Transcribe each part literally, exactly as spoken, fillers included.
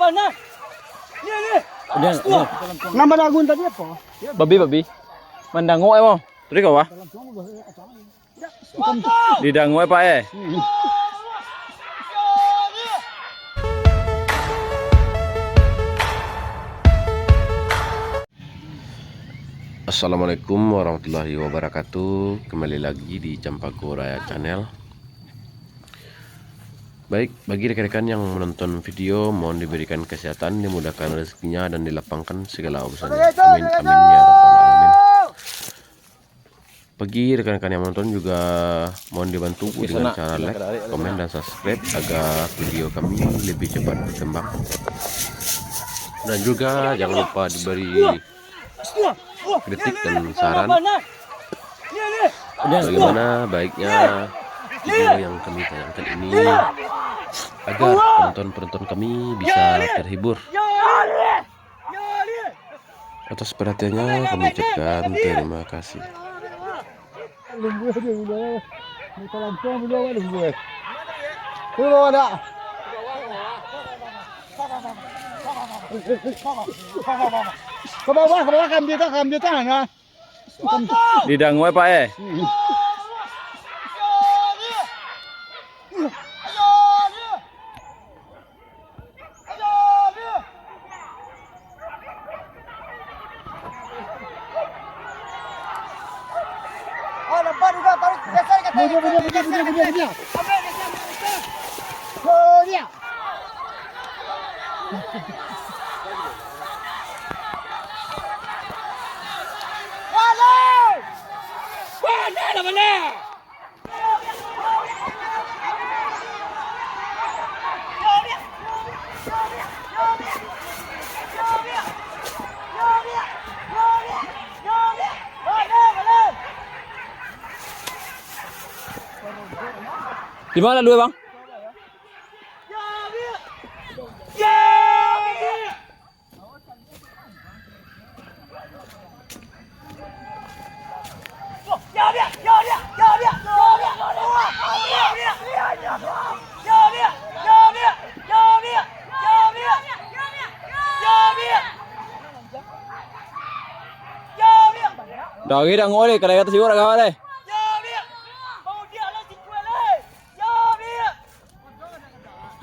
Udah, udah. Nama lagu tadi apa? Babi, babi. Mandangok emang. Tadi kau apa? Didangok, Pak, eh? Assalamualaikum warahmatullahi wabarakatuh. Kembali lagi di Campaku Raya Channel. Baik, bagi rekan-rekan yang menonton video, mohon diberikan kesehatan, dimudahkan rezekinya, dan dilapangkan segala urusannya. Amin, amin, ya rabbal alamin. Bagi rekan-rekan yang menonton juga mohon dibantu dengan cara like, komen, dan subscribe agar video kami lebih cepat berkembang. Dan juga jangan lupa diberi kritik dan saran bagaimana baiknya video yang kami tayangkan ini agar penonton-penonton kami bisa terhibur. Atas perhatiannya kami ucapkan terima kasih. Ke bawah, ke bawah, kami tak, kami tak, nah. Didangok, Pak, eh? Di mana dua, Bang? Dari dah ngoleh, kadai atas iwak dah kawan deh.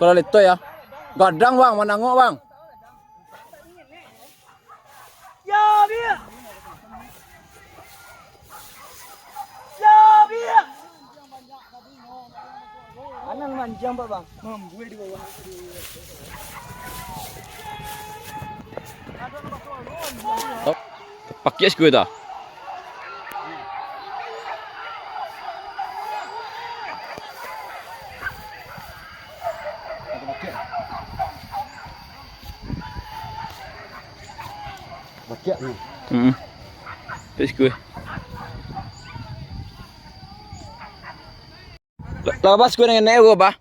Kalau leto ya. Gadang, Bang, mandangok, Bang. Kanan manjang, Pak, Bang. Mambuih di bawah. Pakai sikut dah. Bakiak ni. Hmm. Terus kue. Lah, lah, pas kue nengok, nengok, bah.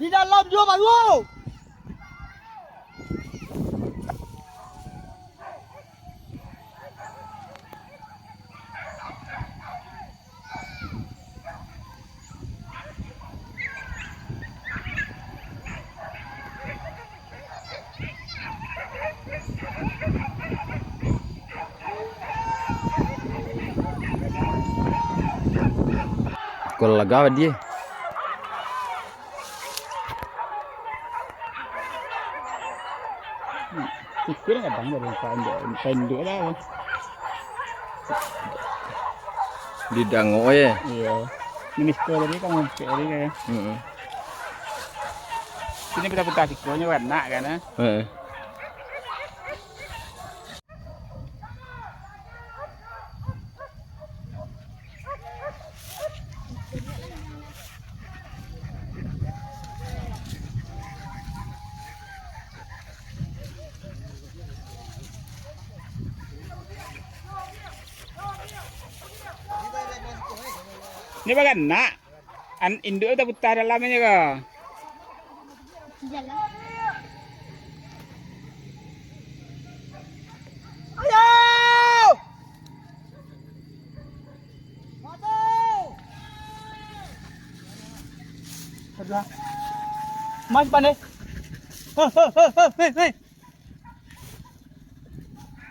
Di dalam juo baru. Kalau laga dia. Sikul kadang dari pendek, pendek lah. Didangok, eh. Iya. Ini sikul tadi kan, ompek tadi kan. Heeh. Sini putar-putar sikulnya, warna kan, eh. Heeh. Ni baganak. An, induk taputar dalam aja ka. Ayo! Aduh. Mas, pan, eh. Hei, hei, hei, hei, hei.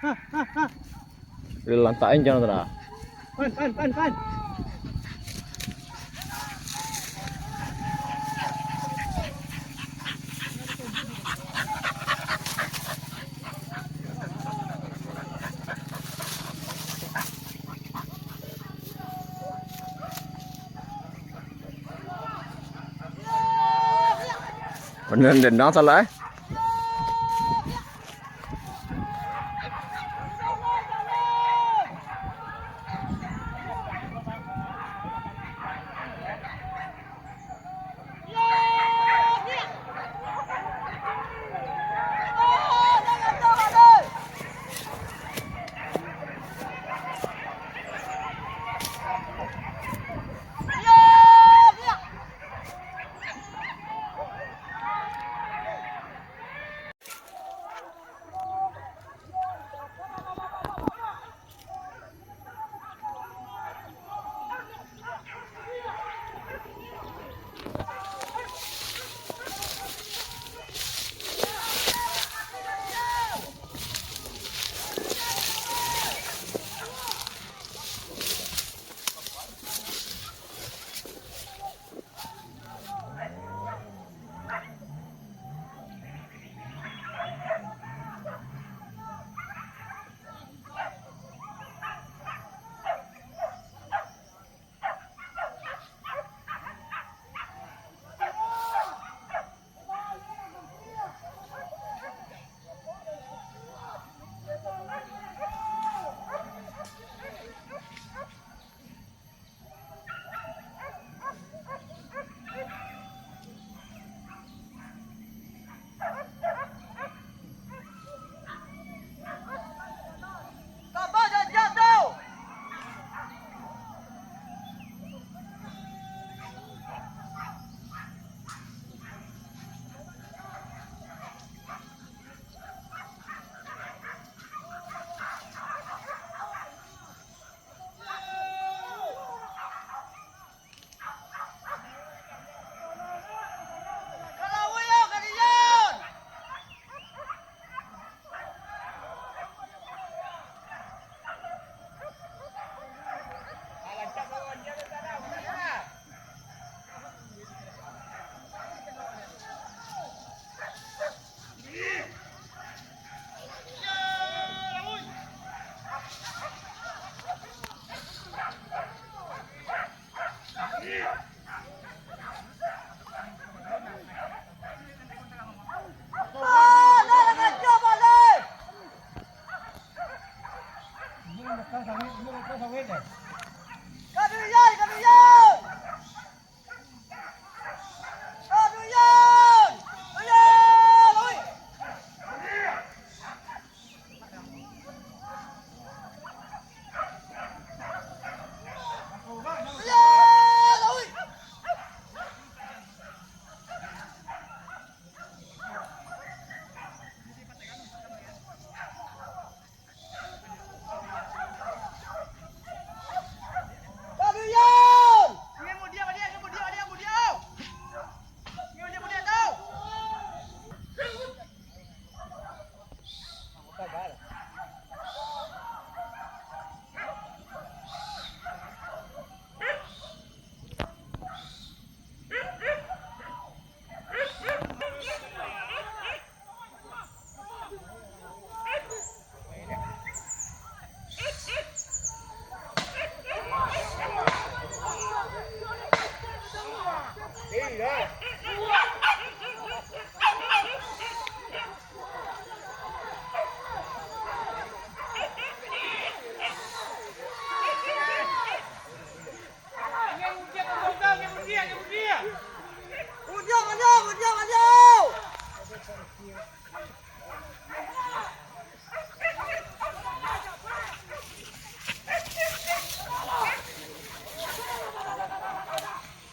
Hah, hah, hah. Dia lantakin jangan, Tra. Pan, pan, pan, pan. Pandang dendang salah, eh.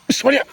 Bismillah.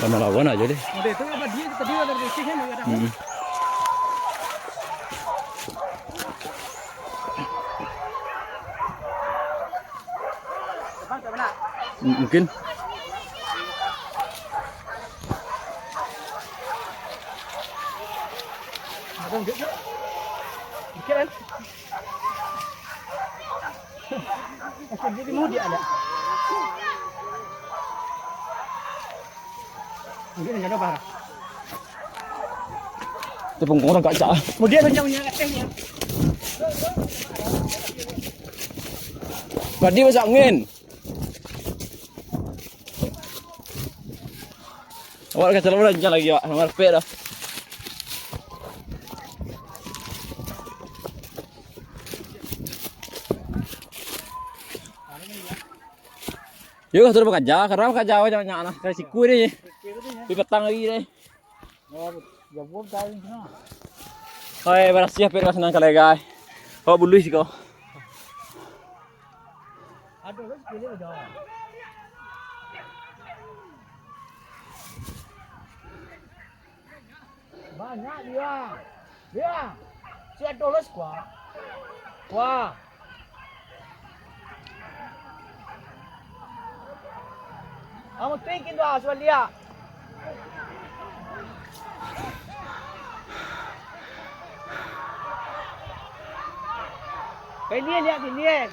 Lawan-lawan aja deh. Udah itu apa dia tadi ada bersih kan, ada. Hmm. M-, mungkin. Mungkin ada barang. Tepung orang kaca. Kemudian macam punya katanya. Tadi masuk angin. Awak kaca lalu rancang lagi, awak. Marpek dah. Yo, sudah bakaja, karang bakaja awak banyak nah. Dari siku ni. Di petang lagi deh. Oi, barasiah pek ka sanang kalai, guys. Kok buluih siko. Banyak dia. Dia. Siap dolos kuah. Wah. Kamu tingkin tu ah, sudah lihat. Ini lihat sini eh.